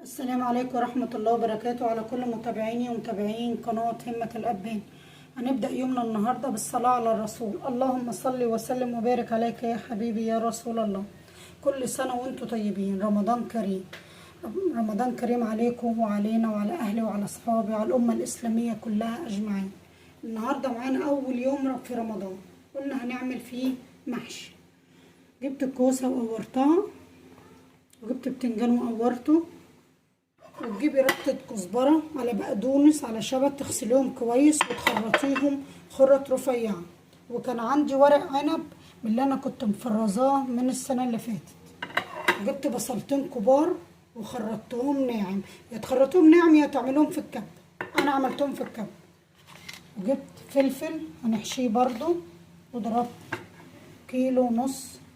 السلام عليكم ورحمة الله وبركاته على كل متابعيني ومتابعين قناة همة الأبان. هنبدأ يومنا النهاردة بالصلاة على الرسول. اللهم صل وسلم وبارك عليك يا حبيبي يا رسول الله. كل سنة وانتم طيبين، رمضان كريم، رمضان كريم عليكم وعلينا وعلى أهلي وعلى أصحابي وعلى الأمة الإسلامية كلها أجمعين. النهاردة معانا أول يوم في رمضان، قلنا هنعمل فيه محشي. جبت الكوسة وقورتها، وجبت بتنجان وقورته، وتجيبي ربطة كزبرة على بقدونس على شبت، تغسليهم كويس وتخرطيهم خرط رفيعة. وكان عندي ورق عنب من اللي انا كنت مفرزاه من السنة اللي فاتت. جبت بصلتين كبار وخرطتهم ناعم، يا تخرطوهم ناعم يا تعملوهم في الكب، انا عملتهم في الكب. وجبت فلفل هنحشيه برضو، وضربت 1.5 كيلو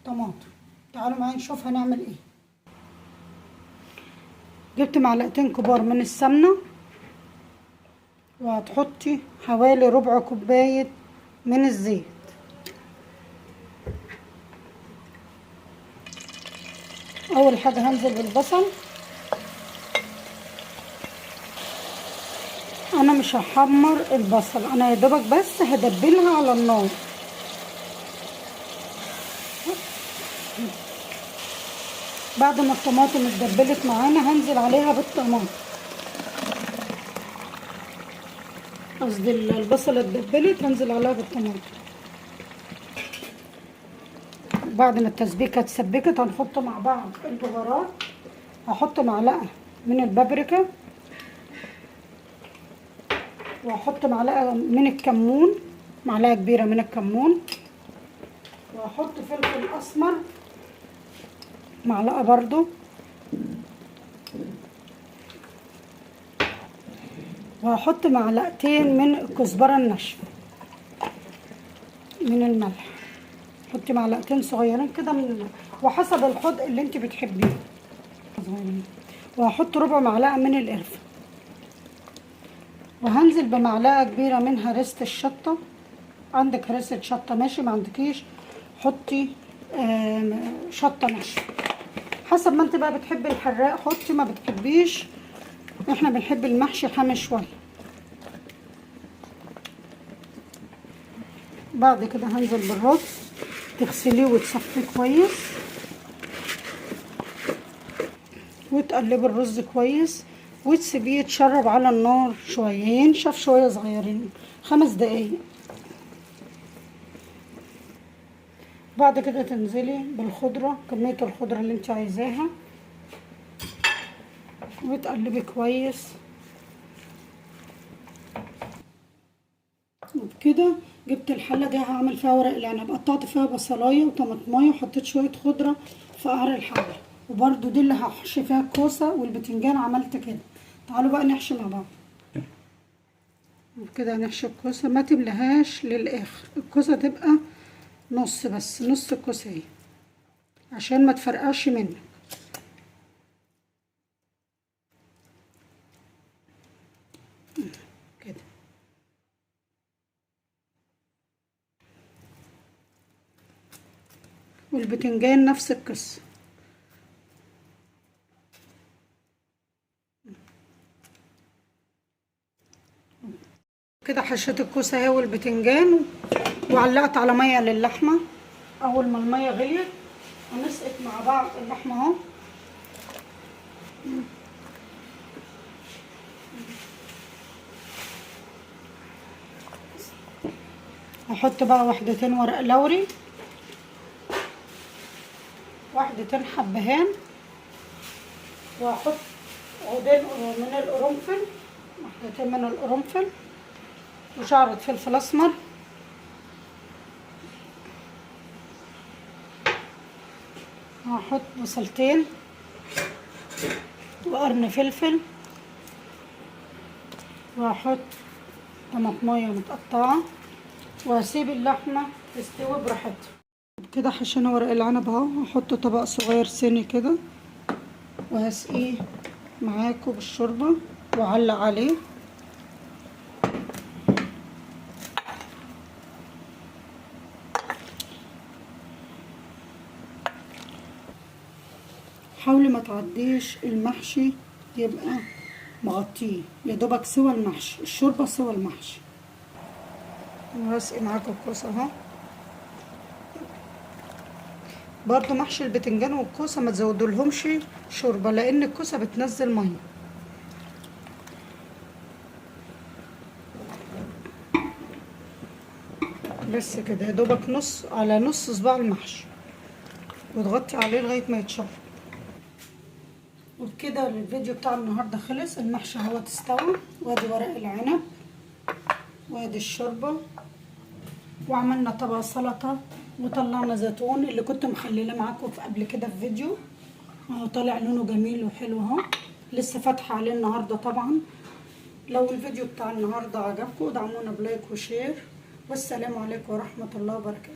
طماطم. تعالوا معايا نشوف هنعمل ايه. جبت معلقتين كبار من السمنة، وهتحطي حوالي ربع كوباية من الزيت. اول حاجة هنزل بالبصل. انا مش هحمر البصل، انا يا دوبك بس هدبلها على النار. بعد ما الطماطم اتدبلت معانا هنزل عليها بالطماطم، قصدي البصله اتدبلت هنزل عليها بالطماطم. بعد ما التسبيكه اتسبكت هنحط مع بعض البهارات. هحط معلقه من البابريكا، وهحط معلقه من الكمون، معلقه كبيرة من الكمون، وهحط فلفل اسمر معلقه برضو، وهحط معلقتين من الكزبره الناشفه من الملح. حطي معلقتين صغيرين كده من وحسب الحدق اللي انت بتحبيه صغيرين. وهحط ربع معلقه من القرفه، وهنزل بمعلقه كبيرة من هرسه الشطه. عندك هرسه شطه ماشي، ما عندكيش حطي شطه ناشفة حسب ما انت بقى بتحبي الحراق حطي، ما بتحبيش احنا بنحب المحشي حامي شوية. بعد كده هنزل بالرز، تغسليه وتصفية كويس، وتقلبي الرز كويس، وتسيبيه يتشرب على النار شوية، ينشف شوية صغيرين 5 دقايق. بعد كده تنزلي بالخضرة، كمية الخضرة اللي انت عايزاها، وتقلبي كويس. وبكده جبت الحلة دي هعمل فيها ورق العنب. قطعت فيها بصلاية وطماطمايه وحطيت شوية خضرة في قعر الحلة، وبرده دي اللي هحشي فيها الكوسة والبتنجان. عملت كده. تعالوا بقى نحشي مع بعض. وبكده هنحشي الكوسة، ما تملهاش للاخر، الكوسة تبقى نص بس، نص الكوسة اهي عشان ما تفرقعش منك. كده والبتنجان نفس القصة. كده حشيت الكوسة اهي والبتنجان، وعلقت على مية للحمه. اول ما المية غليت هنسقط مع بعض اللحمة اهو. هحط بقى 2 ورق لوري، 1 حبهان، وهحط عودين من القرنفل، 2 من القرنفل، وشعرة فلفل اسمر، هحط بصلتين وقرن فلفل، وهحط طماطمية متقطعة، وهسيب اللحمة تستوي براحتها. كده حشينا ورق العنب اهو. هحط طبق صغير صيني كده وهسقيه معاكم بالشوربة وأعلق عليه. حاولي ما تعديش المحشي يبقى مغطيه يا دوبك سوى المحشي، الشوربة سوى المحشي. وهسقي معاكم الكوسه اهو. برضو محشي البتنجان والكوسه ما تزودولهمش شوربة لان الكوسه بتنزل مية. بس كده يا دوبك نص على نص صباع المحشي، وتغطي عليه لغاية ما يتشرب. وبكده الفيديو بتاع النهارده خلص. المحشي اهو استوى، وادي ورق العنب وادي الشوربة، وعملنا طبق سلطة، وطلعنا زيتون اللي كنت مخلله معاكم في قبل كده في فيديو اهو، طالع لونه جميل وحلو اهو، لسه فاتحة عليه النهارده. طبعا لو الفيديو بتاع النهارده عجبكم دعمونا ب like و share، والسلام عليكم ورحمة الله وبركاته.